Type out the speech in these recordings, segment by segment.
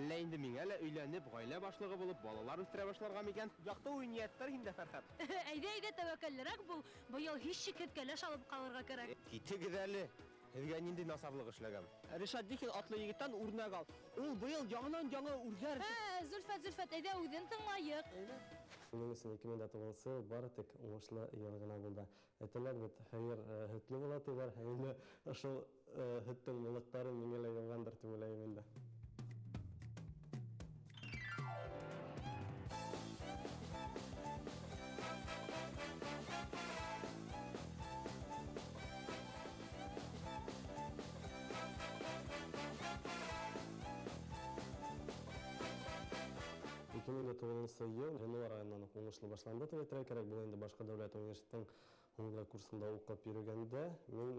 Әллә инде миңә лә өйләнеп, гаилә башлыгы булып, балалар үстерә башларга микән? Якты уй-ниятләр һиндә, Фәрхәт. Әйдә, әйдә, тәвәккәллерәк бул, быел һичшикһез кәләш алып калырга кәрәк. Китегез әле! Һеҙгә ниндәй насарлыҡ эшләгән? Ришат Дихин атлы егеттән үрнәк ал. Ул быел яңынан-яңа үрләр. Ә, Зөлфәт, Зөлфәт, әйдә үзен тыңлайык. Минем өчен 2009 ел бары тик уңышлы ел гына булды. Әйтәләр бит, һыер һөтле була диләр, һәм инде шул һөттең муллыктары миңа лә яугандыр дип уйлыйм инде. 2009 ел ғинуар айынан уҡ уңышлы башланды тип әйтергә кәрәк. Был инде Башҡорт дәүләт университетының һуңғы курсында уҡып йөрөгәндә мин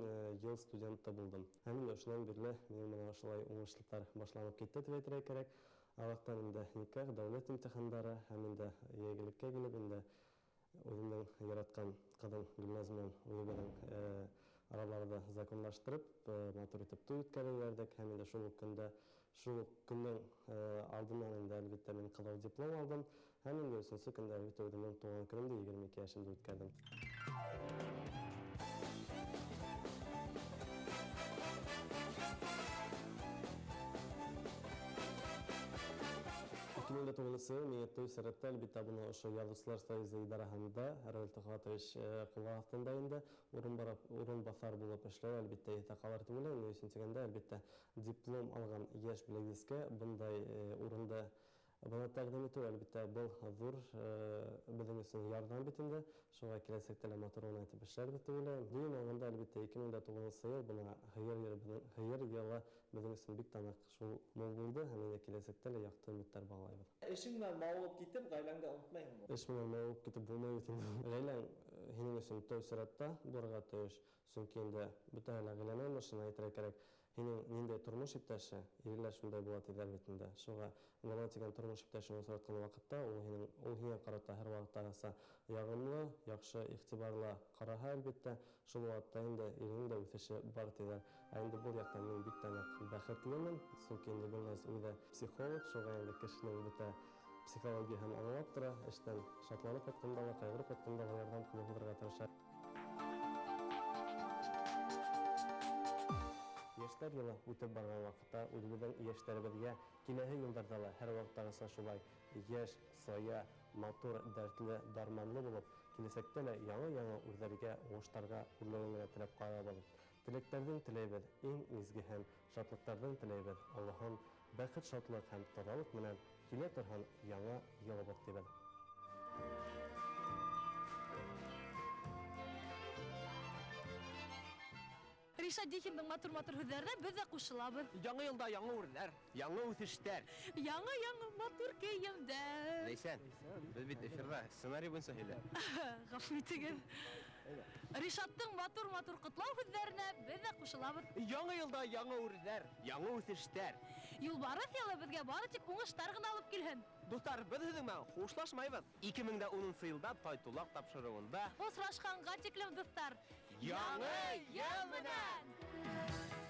йыл студенты булдым. Һәм инде ошонан бирле минең бына ошолай уңышлыҡтар башланып китте тип әйтергә кәрәк. Аҙаҡтан инде никах, дәүләт имтихандары һәм инде йәйгелеккә килеп инде үҙемдең яратҡан ҡыҙым Гөлназ менән үҙебеҙҙең араларҙы законлаштырып, матур итеп туй үткәреп ебәрҙек. Һәм инде шул уҡ көндә, шул уҡ көндөң алдынан инде, әлбиттә, мин ҡыҙыл диплом алдым. Һәм инде өсөнсө көндә, әлбиттә, үҙемдең тыуған көнөмдө, 22 йәшемде үткәрҙем. 2009 йыл миңә тәү сиратта, әлбиттә, быны ошо Яҙыусылар союзы идараһында Равил Төхвәтович ҡулы аҫтында инде урынбаҫар булып эшләү, әлбиттә, иҫтә ҡалыр тип уйлайым. Ни өсөн тигәндә, әлбиттә, диплом алған йәш белгескә бындай урынды бына тәҡдим итеү, әлбиттә, был ҙур беҙҙең өсөн ярҙам бит инде. Шуға киләсәктә лә матур ғына итеп эшләрбеҙ тип уйлайым. Дөйөм алғанда, әлбиттә, 2009 йыл бына һыйыр йылы беҙҙең өсөн бик тә ныҡ шул мул булды, һәм инде киләсәктә лә яҡты өмөттәр бағлайбыҙ. Эшең менән мауығып китеп, ғаиләңде онотмайһыңмы? Эш менән мауығып китеп булмай бит инде. Ғаиләң һинең өсөн тәү сиратта булырға тейеш, сөнки инде бөтәһе лә ғаиләнән башына әйтергә кәрәк. Һинең ниндәй тормош иптәше, ире лә шундай була тиҙәр бит инде. Шуға бына тигән тормош иптәшен осратҡан ваҡытта ул һинең, ул һиңә ҡарата һәр ваҡыттағыса яғымлы, яҡшы, иғтибарлы ҡараһа, әлбиттә, шул ваҡытта инде иренең дә үҫеше бар тиҙәр. Ә инде был яҡтан мин бик тә ныҡ бәхетлемен, сөнки инде Гөлназ үҙе психолог, шуға инде кешенең бөтә психологияһын аңлап тора, эштән шатланып ҡайтҡанда ла, ҡайғырып ҡайтҡанда ла ярҙам ҡулы һуҙырға тырыша. Йәштәр йылы үтеп барған ваҡытта үҙебеҙҙең йәштәребеҙгә киләһе йылдарҙа ла һәр ваҡыттағыса шулай йәш, сая, матур, дәртле, дарманлы булып, киләсәктә лә яңы-яңы үрҙәргә, уңыштарға үрләүен генә теләп ҡалабыҙ. Теләктәрҙең теләйбеҙ иң изгеһен, шатлыҡтарҙың теләйбеҙ олоһон, бәхет, шатлыҡ һәм таҙалыҡ менән килә торһон яңы йылыбыҙ тибеҙ. Ришат Дихиндың матур-матур һүҙҙәренә беҙ ҙә ҡушылабыҙ. Яңы йылда яңы үрләр, яңы үҫештәр. Яңы-яңы матур кейемдәр. Ләйсән, беҙ бит эфирҙа сценарий буйынса һөйлә. Ғәфү итегеҙ. Ришаттың матур-матур ҡотлау һүҙҙәренә беҙ ҙә ҡушылабыҙ. Яңы йылда яңы үрләр, яңы үҫештәр. Юлбарыҫ йылы беҙгә бары тик уңыштар ғына алып килһен. Дуҫтар, беҙ һеҙҙең менән хушлашмайбыҙ. 2010 йылда Тайтулаҡ тапшырыуында осрашҡанға тиклем, дуҫтар. Яңы йыл менән!